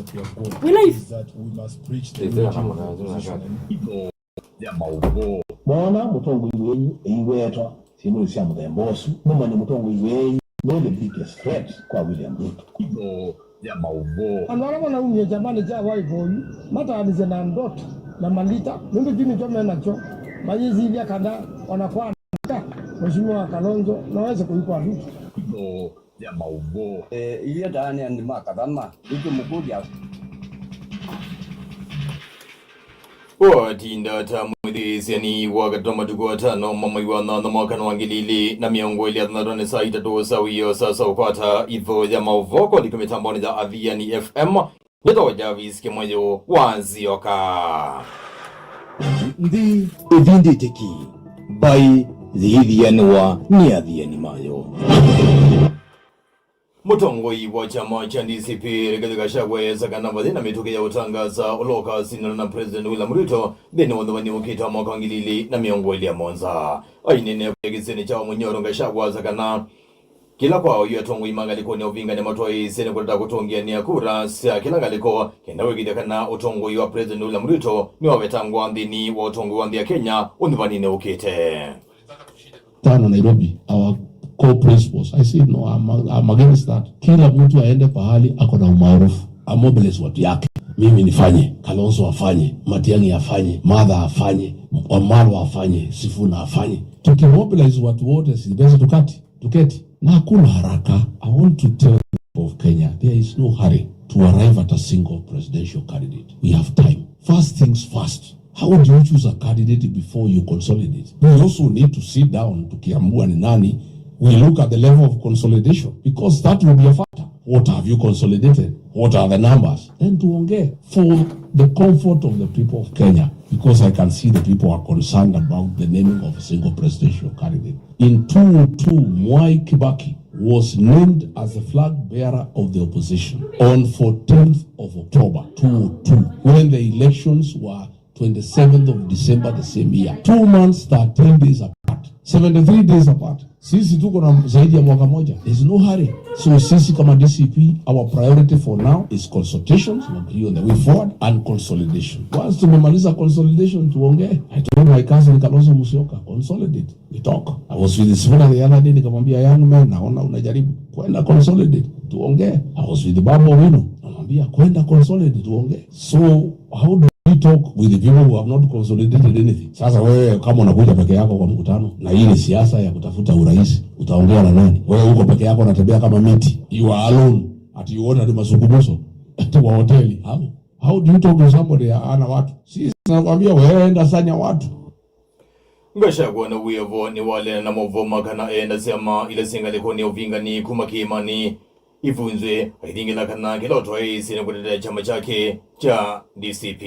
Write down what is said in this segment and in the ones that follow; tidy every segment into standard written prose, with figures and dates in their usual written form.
that we have got We live. Is that we must preach the Is unity there of the opposition and Mwana mutongoi wenyu eiwetwa sindu sya muthemba usu mumanye mutongoi wenyu no the biggest threat kwa William Ruto. Andu aria manaumie jamani cha waivoyu mataanise na ndoto na malita nundu kiu nikyo menakyo mayisilia kana ona kwandika Mheshimiwa Kalonzo naweze kuikwa Ruto. Iria ndani ni makathama ikimukuria. Watinda tamwithisiani wakatwa matuku atano mamaiwa na mwaka wa 2026 ni saa 3 sawio sasa upata itho ya mauvoko liko mitamboni ya Athiani FM nito Jarvis Kimweyo wanzioka. Nthi ithinditiki bai thithianwa ni athiani mayo. Mutongoi wa chama cha DCP Rigathi Gachagua kana vathina mituki ya utangaza uloka sinana na President William Ruto thini wa thuvani ukita mwaka wa 2027. Ainene kisini cha Munyoro Gachagua kana kila kwao iyo atongoi mangaliko ni uvinga ni matwai sene kutata kutongia kura sya kila ngaliko kenda wikithia kana utongoi wa President William Ruto ni wawetangwa nthini wa utongoi wa nthi ya Kenya unthuvanine ukite. Tano Nairobi, our core principles. I say no, I'm against that. Kila mtu aende pahali ako na umaarufu, amobilize watu yake. Mimi nifanye, Kalonzo afanye, Matiang'i afanye, Martha afanye, Wamalwa afanye, Sifuna afanye. Tukimobilize watu wote, si basi tukati tuketi na hakuna haraka. I want to tell the people of Kenya there is no hurry to arrive at a single presidential candidate. We have time. First things first. How do you choose a candidate before you consolidate? We also need to sit down tukiamua ni nani. We look at the level of consolidation because that will be a factor. What have you consolidated? What are the numbers? Then tuongee for the comfort of the people of Kenya, because I can see the people are concerned about the naming of a single presidential candidate. In 2002, Mwai Kibaki was named as the flag bearer of the opposition on 14th of October 2002, when the elections were 27th of December the same year. 2 months, 13 days apart. 73 days apart. Sisi tuko na zaidi ya mwaka moja. There's no hurry. So sisi kama DCP, our priority for now is consultations, we agree on the way forward and consolidation. Once tumemaliza consolidation tuongee. I told my cousin Kalonzo Musyoka, "Consolidate. We talk." I was with Sifuna the other day, nikamwambia, "Young man, naona unajaribu kwenda consolidate. Tuongee." I was with Babu Owino, namwambia, "Kwenda consolidate, tuongee." So how do we talk with the people who have not consolidated anything? Sasa wewe kama unakuja peke yako kwa mkutano na hii ni siasa ya kutafuta urais, utaongea na nani? Wewe uko peke yako unatembea kama miti. You are alone. Ati you order mazungumzo ati wa hoteli. How? How do you talk to somebody ana watu? Sisi tunakwambia wewe enda sanya watu. Gachagua na wiavo ni wale na movoma kana enda sema ile singaliko ni uvinga ni kuma kiimani ifunzwe aithingila kana kila utwai sine kutetea chama chake cha DCP.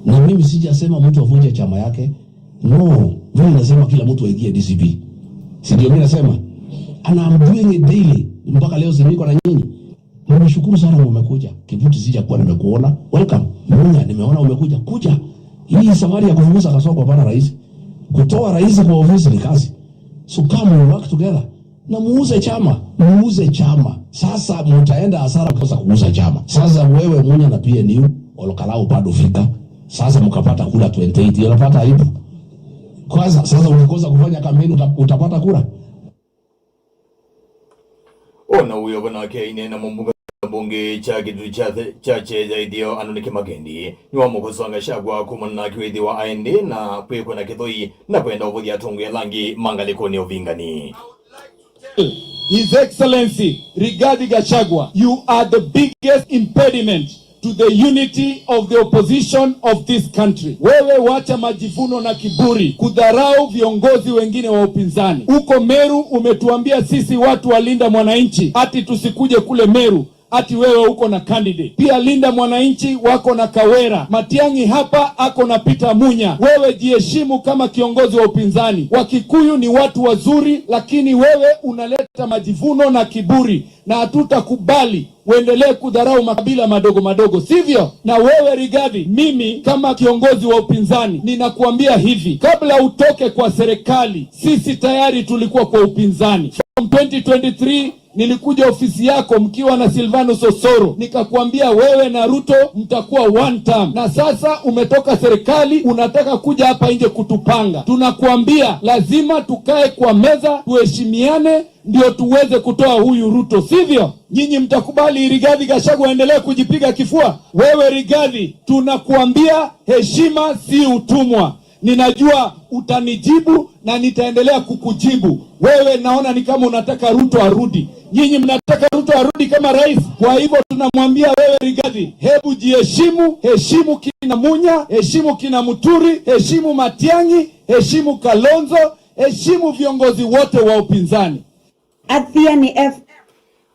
Na mimi sijasema mtu avunje chama yake. No, mimi nasema kila mtu aingie DCP. Si ndio mimi nasema? And I'm doing it daily. Mpaka leo si niko na nyinyi. Nimeshukuru sana umekuja. Kivuti sijakuwa nimekuona. Welcome. Munya nimeona umekuja. Kuja. Hii safari ya kufukuza Kasongo hapana rais. Kutoa rais kwa ofisi ni kazi. So come we work together. Na muuze chama, muuze chama. Sasa mtaenda hasara kwa kuuza chama. Sasa wewe Munya na PNU Olkalou bado fika. Sasa mkapata kura 28, unapata aibu. Kwanza sasa ukikosa kufanya kampeni utapata kura. Ona uyo bonake inena mumbunga bunge cha kitu cha cheja ithio anonike magendi ni wa mukoso Gachagua kumana na kiwithi wa aende na kwikwa na kithoi na kwenda uvuthia atongoi alangi mangaliko ni uvingani. His Excellency Rigathi Gachagua, you are the biggest impediment to the unity of the opposition of this country. Wewe wacha majivuno na kiburi, kudharau viongozi wengine wa upinzani. Uko Meru umetuambia sisi watu wa Linda Mwananchi ati tusikuje kule Meru, ati wewe uko na candidate. Pia Linda Mwananchi wako na Kawera, Matiang'i hapa ako na Peter Munya. Wewe jiheshimu kama kiongozi wa upinzani. Wakikuyu ni watu wazuri, lakini wewe unaleta majivuno na kiburi, na hatutakubali uendelee kudharau makabila madogo madogo, sivyo? Na wewe Rigathi, mimi kama kiongozi wa upinzani ninakuambia hivi, kabla utoke kwa serikali, sisi tayari tulikuwa kwa upinzani from 2023. Nilikuja ofisi yako mkiwa na Silvanus Osoro, nikakuambia wewe na Ruto mtakuwa one term, na sasa umetoka serikali unataka kuja hapa nje kutupanga. Tunakuambia lazima tukae kwa meza, tuheshimiane, ndio tuweze kutoa huyu Ruto, sivyo? Nyinyi mtakubali Rigathi Gachagua aendelee kujipiga kifua? Wewe Rigathi, tunakuambia heshima si utumwa. Ninajua utanijibu na nitaendelea kukujibu. Wewe naona ni kama unataka Ruto arudi. Nyinyi mnataka Ruto arudi kama rais. Kwa hivyo tunamwambia wewe Rigathi, hebu jiheshimu, heshimu kina Munya, heshimu kina Muturi, heshimu Matiang'i, heshimu Kalonzo, heshimu viongozi wote wa upinzani. Athiani F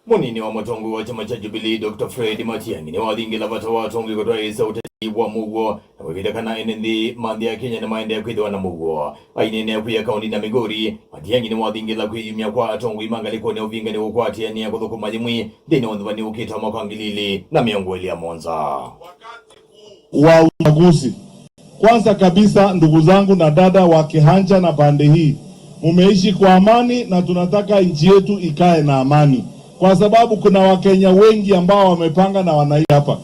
Munini wa mutongo wa chama cha Jubilee Dr. Fred Matiang'i ni wathingila vata watongi kutwaisa uteti wa muguo na kwivithakana ene nthi manthi ya Kenya ni maendeea kwithiwa na muguo. Ainene kwiya kaunti na Migori, Matiang'i ni wathingila kwiyumya kwa atongoi mangalikoni uvingani gukwatiania kuthukuma yimwi nthini wa nthuvani ukita mwaka wa 2027. Wa uchaguzi. Kwanza kabisa, ndugu zangu na dada wa Kehancha na pande hii, mumeishi kwa amani na tunataka nchi yetu ikae na amani, kwa sababu kuna Wakenya wengi ambao wamepanga na wanaishi hapa.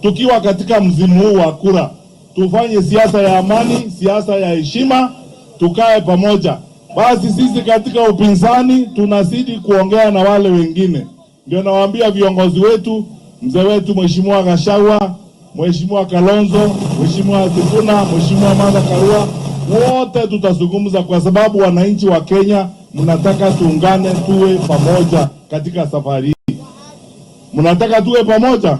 Tukiwa katika msimu huu wa kura, tufanye siasa ya amani, siasa ya heshima, tukae pamoja. Basi sisi katika upinzani tunazidi kuongea na wale wengine, ndio nawaambia viongozi wetu, mzee wetu Mheshimiwa Gachagua, Mheshimiwa Kalonzo, Mheshimiwa Sifuna, Mheshimiwa Martha Karua, wote tutazungumza kwa sababu wananchi wa Kenya mnataka tuungane, tuwe pamoja katika safari hii. Mnataka tuwe pamoja?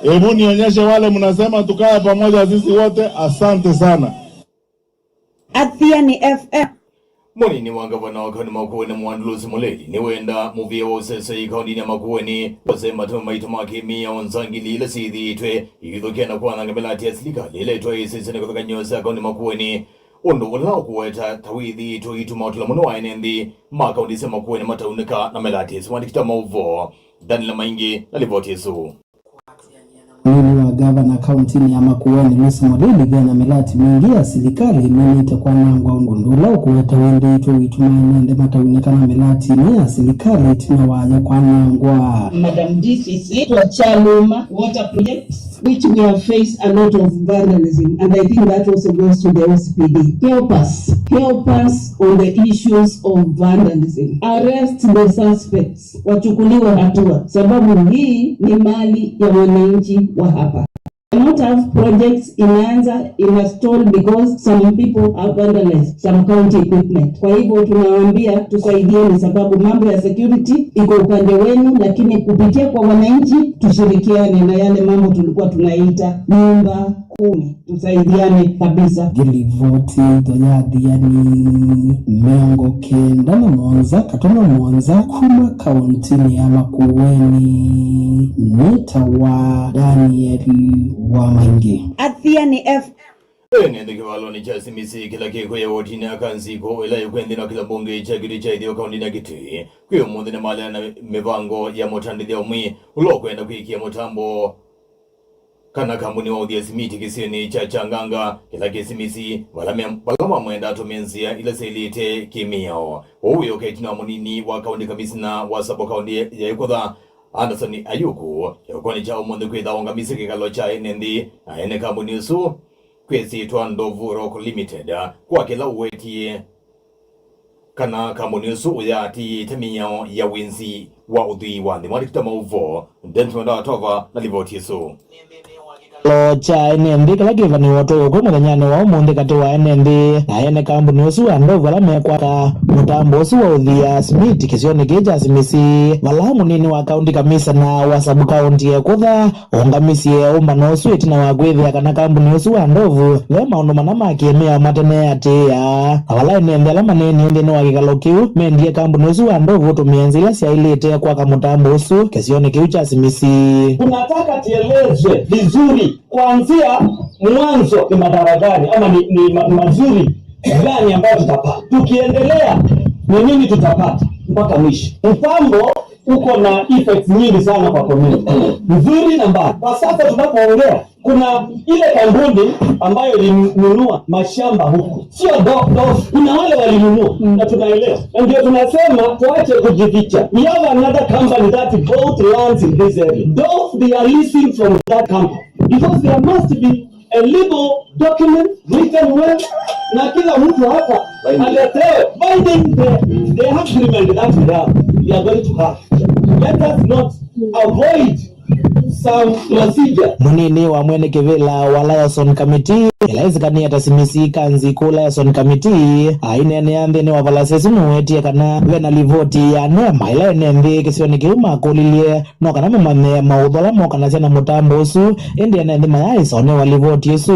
Hebu nionyeshe wale mnasema tukae pamoja sisi wote. Asante sana. Athiani FM. Munini wa gavana wa kaunti Makueni Mwandu Muleli ni wenda muvia wa usese kaunti ya Makueni wasema tuma maito make mia onzangili ile sithitwe igithukia na kwananga melati ya silikali ile itwa isese ni kuthuka nyosa kaunti Makueni undu ula ukuweta tawithitwe ituma utula muno wa ene nthi ma kaunti sya Makueni mataunika na melati siwandikita mauvo Daniel Maingi na ripoti isu. Munini wa gavana kaunti ya Makueni Lucy Mulili vena milati mingi ya silikali imenite kwanangwa undula ukuweta wenditwe witumanya nde mataunikana milati ni ya silikali tina waya kwanangwa. Madam DCC to Chaluma water project, which we have faced a lot of vandalism, and I think that also goes to the OCPD. Help us on the issues of vandalism. Arrest the suspects, wachukuliwe hatua, sababu hii ni mali ya wananchi wa hapa. Cannot have projects inaanza ina stall because some people have vandalized some county equipment. Kwa hivyo tunawaambia tusaidieni, sababu mambo ya security iko upande wenu, lakini kupitia kwa wananchi tushirikiane na yale mambo tulikuwa tunaita nyumba kumi, tusaidiane kabisa. Gilivoti yathiani 97.7 kuma kauntini ya Makueni nita wa Daniel wa Maingi. Athiani F Ene kivaloni cha simisi kila kiko ya wotini akanziko ila yukwendi na kila bunge cha kiti cha ithio kaunti na Kitui kwi umuthi ni mali na mivango ya mutandithia umwi ulokwenda kwikia mutambo kana kambuni wa uthia simiti kisioni cha Changanga kila kisimisi vala mamwenda atumie nzia ila silite kimiao uyu ketina munini wa kaunti kamisina wa sabo kaunti ya Ikutha Anderson Ayuku yokoni cha umuthi kwitha ungamisi kikalo cha ene nthi na ene kambuni usu kwesitwa Ndovu Rock Limited kwa kila uwetie kana kambuni usu uyatiite miao ya winzi wa uthii wa nthi mwandikita mauvo Denson Atova na livoti isu. Lo cha ene nthi kila kivaniwa tuku muthenyani wa umuthi kati wa ene nthi na ene kambuni usu wa Ndovu ala mekwaka mutambo usu wa uthia simiti kisioni kii cha Simisi vala munini wa kaunti kamisana wa sabu kaunti ekutha ungamisie umbano usu itina wa kwithia kana kambuni usu wa Ndovu ve maundu mana makiimia matene atiia na vala ene nthi ala manenie nthini wa kikalo kiu mendie kambuni usu wa Ndovu utumie nzia ila syailite kwaka mutambo usu kisioni kiu cha Simisi. Tunataka tielezwe vizuri kuanzia mwanzo ni madhara gani ama ni mazuri gani ambayo tutapata, tukiendelea ni nini tutapata mpaka mwisho. Mpango uko na effects nyingi sana kwa community, nzuri na mbaya. Kwa sasa tunapoongea, Kuna ile kampuni ambayo ilinunua mashamba huku, sio do, kuna wale walinunua na tunaelewa, na ndio tunasema tuache kujificha. We have another company that bought lands in this area. Those they are leasing from that company because there must be a legal document written well, na kila mtu hapa aletewe binding the agreement that we are going to have. Let us not avoid some procedure. Munini wa mwene kivila wa Liaison Committee ila tasimisi kanzi ku Liaison Committee ainene nthini wa valasesi nuwetie kana vena livoti ya nema ila ene nthi kisioni kiu makulilie no kana mamanye mautho ala mokanasya na mutambo usu, indi ene nthi mayaisonewa livoti isu,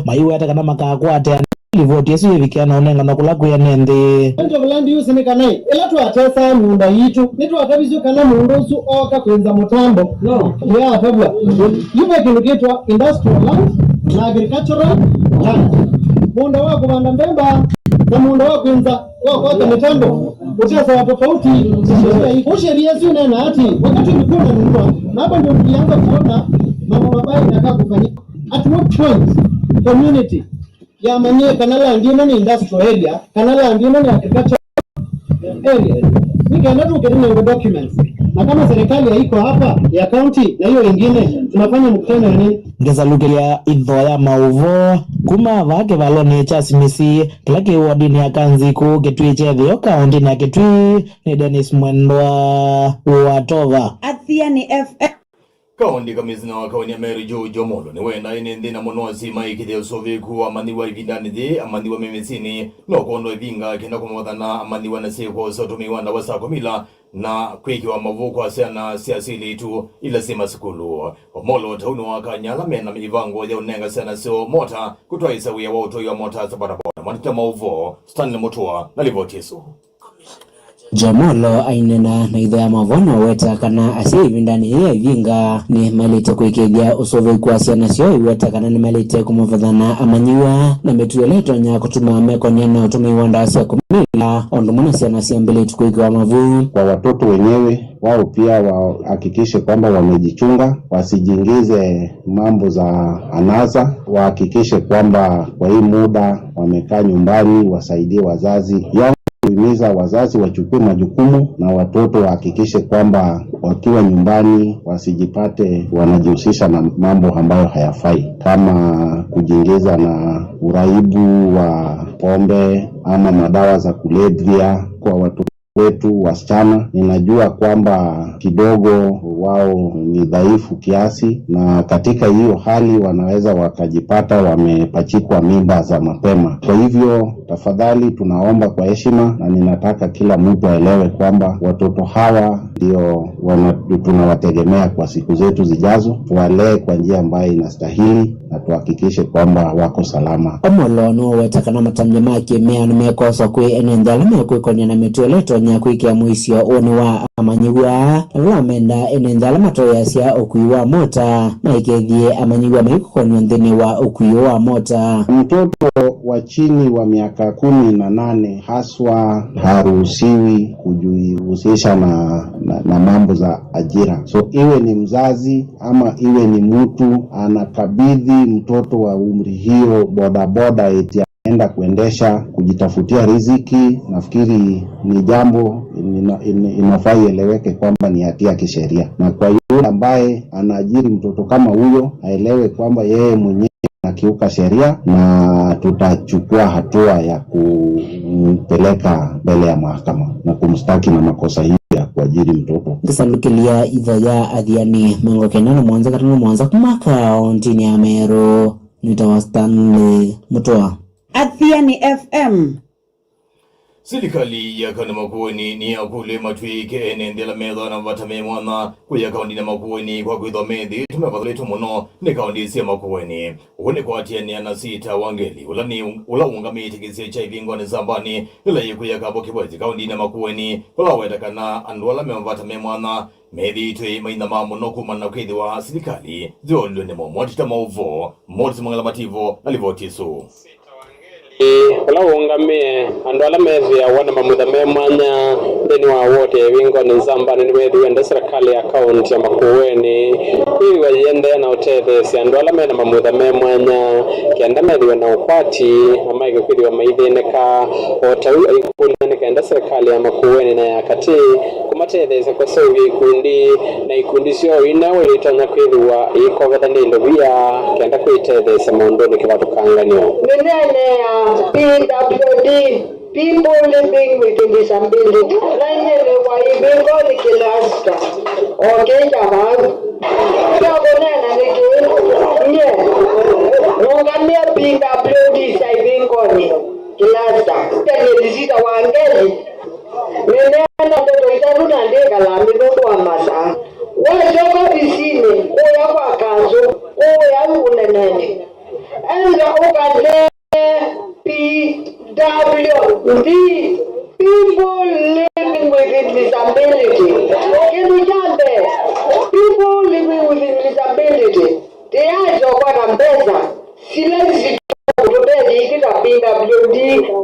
maiweta kana makakwate livoti isu yivikia na unengana kula kwi ene nthi. Point of land use ni kana ila twatesa nyumba yitu nitwatavisyo kana mundu usu oka kwinza mutambo no yatabwa yuve kindu kitwa industrial land na agricultural land, munda wa kuvanda mbemba na munda wa kwinza wa kwaka mitambo utesa wa tofauti. Usheria si unena ati wakati ulikuwa unanunua, na hapo ndio tulianza kuona mambo mabaya yanakaa kufanyika. At what point community yamanyie kana land ino ni industrial area, kana land ino ni agricultural area? Nikaenda tu ukirinengo documents, na kama serikali haiko hapa ya county na hiyo ingine, tunafanya mkutano ya nini? Ngesalukilia itho ya mauvo kuma vake valoni cha simisi kila ki wodini ya kanziku Kitui chethio kaunti ya Kitui ni Dennis Mwendwa wa Tova. Athiani FM. Kaundi kamizina wa kaunti ya Meru George Omolo ni wenda ine nthi na muno asima ikithia usoviku amaniwa ivindani thi amaniwa mimisini no kondo ivinga kenda kumothana amaniwa na sikosa utumiwa ndawa sa kumila na kwikiwa mavuko asiana siasili tu ila si masukulu. Omolo tauni wa kanyala mena mivango ya unenga sana sio mota kutwaisa wia wa utoi wa mota za bodaboda mwandika mauvo Stanley Mutua na livotisu. Jomolo ainena na itho ya mavono weta kana asia ivindani iya ivinga ni malite kuikithia usuvi kwa ciana cio iweta kana ni malite kumuvathana amanyiwa na mituo ila itonya kutuma mekonia na utumi wa ndawa cia kumila undu mwe na ciana ciambilitie kuikiwa mavu. Kwa watoto wenyewe wao pia wahakikishe kwamba wamejichunga, wasijiingize mambo za anasa, wahakikishe kwamba kwa hii muda wamekaa nyumbani, wasaidie wazazi yao, kuhimiza wazazi wachukue majukumu na watoto wahakikishe kwamba wakiwa nyumbani wasijipate wanajihusisha na mambo ambayo hayafai kama kujiingiza na uraibu wa pombe ama madawa za kulevya. Kwa watoto wetu wasichana, ninajua kwamba kidogo wao ni dhaifu kiasi, na katika hiyo hali wanaweza wakajipata wamepachikwa mimba za mapema. Kwa hivyo tafadhali, tunaomba kwa heshima, na ninataka kila mtu aelewe kwamba watoto hawa ndio tunawategemea kwa siku zetu zijazo. Tuwalee kwa njia ambayo inastahili na tuhakikishe kwamba wako salama. Omolo nuweta kana matamya ma kimea nimekosa kwi ene nthi ala mekwikonia na mituo ila itonya kwikia muisyo uni wa amanyiwa na menda ene nthi ala matoyasya ukui wa mota maikethie amanyiwa maikukonio nthini wa ukui wa mota. Mtoto wa chini wa miaka 18 haswa haruhusiwi kujihusisha na mambo za ajira. So iwe ni mzazi ama iwe ni mtu anakabidhi mtoto wa umri hiyo bodaboda eti enda kuendesha kujitafutia riziki, nafikiri ni jambo inafaa ieleweke kwamba ni hatia kisheria, na kwa yule ambaye anaajiri mtoto kama huyo aelewe kwamba yeye mwenyewe anakiuka sheria na tutachukua hatua ya kumpeleka mbele ya mahakama na kumstaki na makosa hiyo ya kuajiri mtoto. Ngisalukilia itho ya athiani 97 57 kuma kaunti ya Meru nitawa Stanley Mutua. Athiani FM. Serikali ya kaunti Makueni ni yakule matwike ene nthila metho na vatame mwana kuya kaunti na Makueni kwa kwithwa methi tumevathulitu muno ni kaunti sya Makueni uu ni kwatiania na sita wangeli ula ni ula ungamite kisio cha ivingoni sambani ila yikuya kabo kibwezi kaunti na Makueni ula wetakana andu ala mevatame mwana methitwe maina ma muno kumana kwithiwa serikali ziolwe ni mo mwatita mauvo motisi mwangala mativo na livotisu. Ula ungamie andu ala methiawa na mamutha me mwanya nthini wa wote wingoni nzambani niwethiwe nda serikali. Serikali ya kaunti ya Makueni kwithiwa yende na utetheesya andu ala mena mamutha me mwanya kenda methiwe na ukwati na maike kwithiwa maithinika o tau aikulia nikenda serikali ya Makueni na ya kati kumatetheesya kuseuvya ikundi na ikundi syo inawe itonya kwithiwa ikovethania indo via kenda kwitetheesya maunduni kivathukanganio. Minene ya PWD, people living with disability, nanyene wa ibingoni kilasta okeja vangu kyakunena niki nye nungamia PWD sa ibingoni kilasta tenyelizita wangeli minene ndoto itatu nandika nundu wa masaa wesoko visini kuya kwa kanzu kuya unenene enza ukande PWD, people living with disability. Kindu chambe, people living with disability tiyazo kwata mbesa silezi kutubezi ikita PWD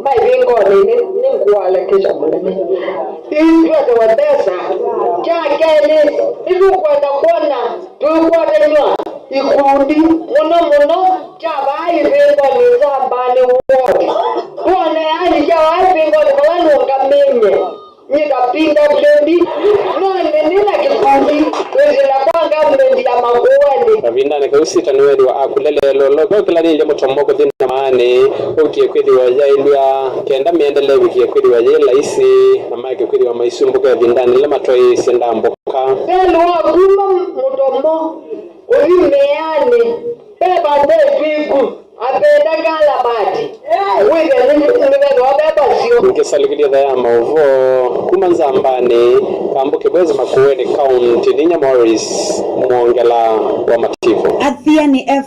maivingoni ninkuwalekesha munene itwete wa mbesa kyakeli itukwenda kuona tuikwatenywa ikundi muno muno kyavaivingoni nzambani wodi tuone yani kyavaivingoni valanungamenye nyika PWD none nina kikundi kwizila kwa government ya Makueni. Kavindani kausita niwethiwa akulelelo lokilanilya mutombo kuthi na maani ukie kwithiwa yailwa kenda miendele wikie kwithiwa yi laisi na maike kwithiwa maisumbuka ivindani ila matwaisye ndambuka. Lelu wa kuma mutomo uthi meani beba ndetwiku apenda kalabati withe nivethiwa beba sio. Nkisalukilia thaa ya mauvo kuma Nzambani Kambuke Bwezi Makueni County ninya Morris Mwongela wa Mativo. Athiani F.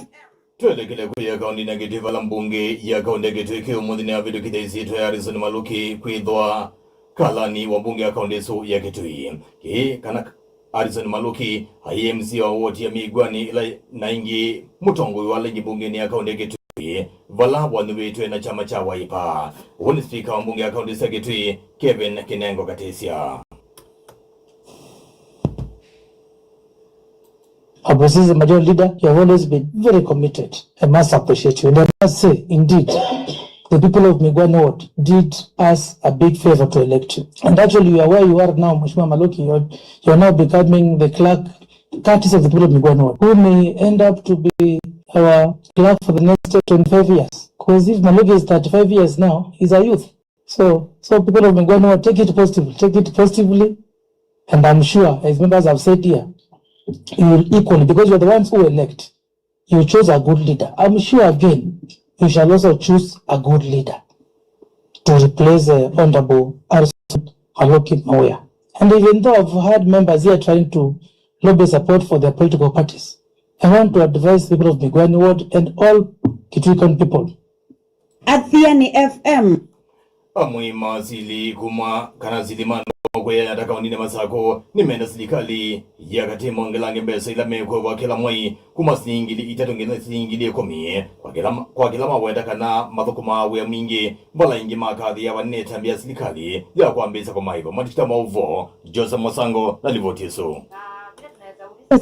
Tuelekele kuya kaunti na gitifa la mbunge ya kaunti ya Kitui umuthi ni avitukitha isitwa ya Harrison Maluki kwithwa kalani wa mbunge ya kaunti isu ya Kitui ki kana Harrison Maluki ayi MC wa woti ya Migwani ila na ingi mutongoi wa lengi bunge ni ya kaunti ya Kitui vala wanuwitwe na chama cha Wiper. Huu ni spika wa mbunge ya kaunti ya Kitui Kevin Kinengo Katesia. Opposition majority leader, you have always been very committed. I must appreciate you. And I must say, indeed, the people of Migwani Ward did us a big favor to elect you. And actually, you are where you are now, Mheshimiwa Maluki. You are now becoming the clerk, courtesy of the people of Migwani Ward, who may end up to be our clerk for the next 25 years. Because if Maluki is 35 years now, he's a youth. So people of Migwani Ward, take it positively. Take it positively. And I'm sure, as members have said here, you will equally, because you're the ones who elect, you chose a good leader. I'm sure again, you shall also choose a good leader to replace Honorable Harrison Maluki Mawia. And even though I've had members here trying to lobby support for their political parties, I want to advise people of Migwani Ward and all Kitui County people. Athiani FM. Amwima zili kuma kana zilimano kweya atakaunine masako nimenda serikali yakati mongelange mbesa ila mekwe wa kila mwai kuma singili itatu ngina singili 10 kwa kila mawenda kana mathukuma we mingi mbala ingi makathi ya waneta mbia serikali ya kwambisa kwa maivo matikita mauvo Joseph Mosango na Livotiso.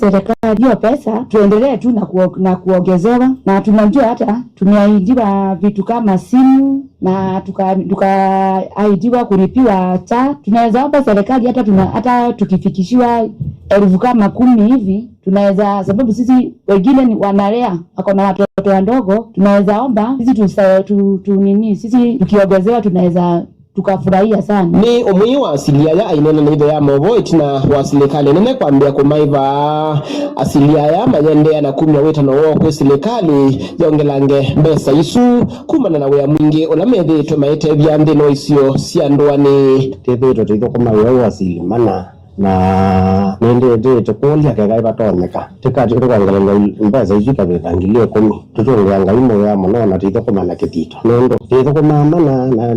Serikali hiyo pesa tuendelee tu na kuongezewa, na tunajua hata tumeahidiwa vitu kama simu na tukaahidiwa kulipiwa taa. Tunaweza omba serikali hata tukifikishiwa 10,000 hivi tunaweza, sababu sisi wengine ni wanalea wako na watoto wadogo, tunaweza omba sisi sisi tukiongezewa tunaweza tukafurahia sana. Ni umwi wa asilia ya ainene na ithe ya movo itina wa serikali nene kwambia kumaiva asilia ya mayendea na kumya witano wo kwi serikali yongelange mbesa isu kumana na wia mwingi ula methitwe maitethya nthi no isio cia nduani. Tithitwe tithukuma wia wa asili mana na ninditite kulia kega ivatonyeka tikati tukongelela mbesa isu ikavika 10,000 tutungea Ngai muya muno na tithukuma na kithito nundu tithukuma mana na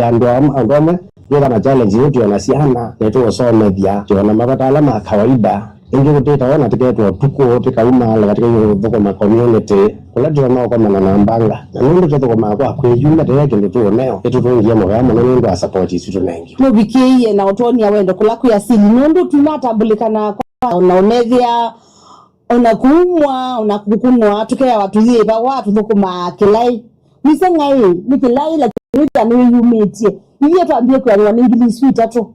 andu amwe yetha na challenge yetu ona ciana nitugucomethia tiona mavata ala ma kawaida. Ingi gutita ona tiketwa tuku tikauma katika thukuma community kula tunaokomana na mbanga na nundu tuthukuma kwa kwiyuma tiria kindu tuoneo itutungie muvea muno nundu wa support isu tunengi nuvikiie na utonia wendo kula kwi asili nundu tunatambulikana kwa na unethia ona kuumwa ona kukunwa tukea watu yiva watu thukuma kilai wise ngai ni kilai lakini ni wiyumitie iye twambie kwaniwa ni ngili isu itatu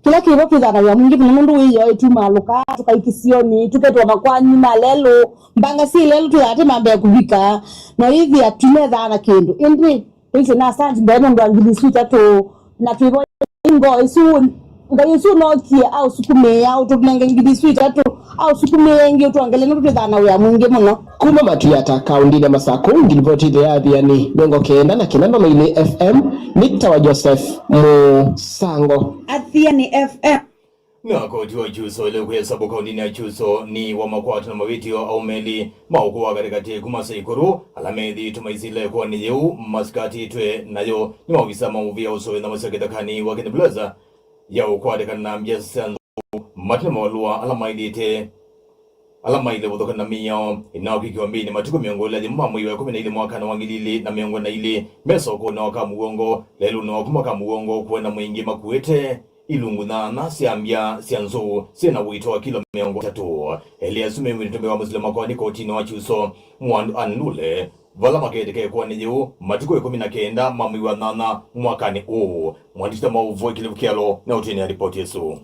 kila kivo kwithanawa mwingi muno nundu wiyo itumaluka tukaikisioni tuketwa makwanyu malelu mbanga si lelu tuyate mambe kuvika na ithia tumethaa na kindu indi ise na asante mbere nundu wa ngili isu itatu na twivo ingo isu ngai isu nokie au sukumia au tunenge ngili isu itatu au sukumia ingi utwangele nundu twithaa na wia mwingi muno kuma matuyata kaunti ya Masaku ngilipoti the Athiani 94.2 FM Victor wa Joseph Musango. Athiani FM. Na koti wa chuso ile kuhesabu kaunti ya chuso ni wa makwatu na mawitio au meli maukuwa katikati kumasa ikuru alamethi tumaisile kwa ni yeu maskati twe nayo ni maofisa mauvia uso na masakithakani wa Kenya Plaza ya ukwatikana na mjesa matine mawalua alamailite alamaile guthukana miyao inao mbini matuku miongo ila jimma mwiwe 12 mwaka na wangilili na miongo na ili mesoko na waka mugongo lelu na wakuma ka mugongo kuenda mwingi makuete ilungu nana siambia sianzu sina wito wa kilo 30 Elias mimi wa muslima kwa niko tino wa chuso mwandu anlule vala makete kwa ni yu matuku 19 mamwiwa nana mwakani uu mwandishita mauvu ikilivukialo na utini ya ripoti yesu.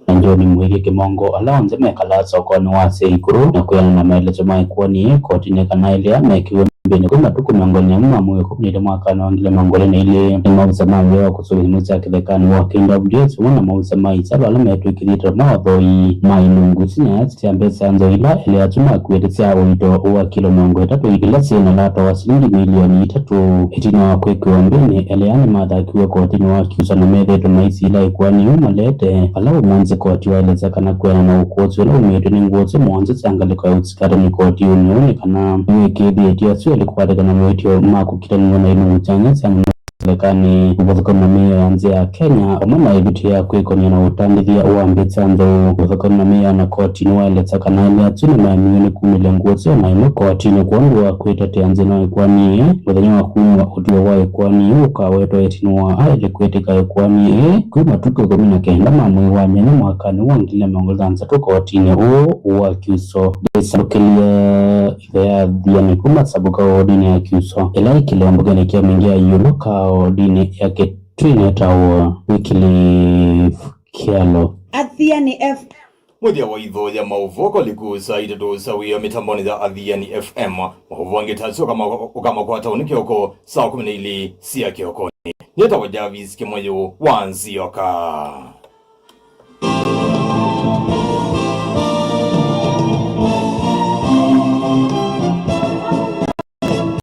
Njoni mwigi kimongo ala mekala sokoni wa Seikuru na kwiana na maelezo maikuoni kotini kana ilia mekiwe mbini kwi matuku 44 mwaka mwakani wa 2022 ni maofisa ma muvea wa kusuvya nyamũ sya kithekani wa KWS vamwe na maofisa ma isalo ala metwikithitwe mawathoi ma ilungu sinya sya mbesa nzau ila ili asu makuite sya uito wa kilo 30 ila syina lato wa silingi milioni 3 itina wa kwikiwa mbini eli nimathakiwe kotini wa Kyuso na methitwe maisila ikuani umalete ala umunzi koti waeleza kana kwiana na ukusi ula umitwe ni ngusi muonze sya ngaliko ya usikari ni koti uniuni kana niwikithiitie asu eli kupatikana mawitio ma kukitaniwa na ilungu chanya sya serikali kuvathukana na mĩao ya nthĩ ya Kenya vamwe na ĩvĩtyo ya kwikonia na utandĩthya wa mbesa ntheu kuvathukana na mĩao na kotini waeleza kana eli asu nĩmaemiwe nĩ kumĩlya ngusi ona ĩmwe kotini kwondũ wa kwĩtetea nthĩna wa ĩkwani mũthenya wa kumwa ũtw'o wa ĩkwani ũkawetwa ĩtina wa aeli kwĩtĩka ĩkwani kwĩ matuku 19 ma mwei wa nyanya mwakani wa 2026 kotini ũũ wa Kyuso ndĩsalũkĩlya ithe ya Thiani kuma sabuka wodini ya Kyuso ila ikilembukene kia mingi ya yulu kaodini ya Kitwine tawo Wycliffe Kialo. Athiani FM. Mwithia wa itho ya mauvoko likusa itatu sawia mitamboni ya Athiani FM mauvoko angitasio kama ukamakwata uni kioko saa 12 sia kiokoni nietawa Jarvis Kimoyo wa Nzioka.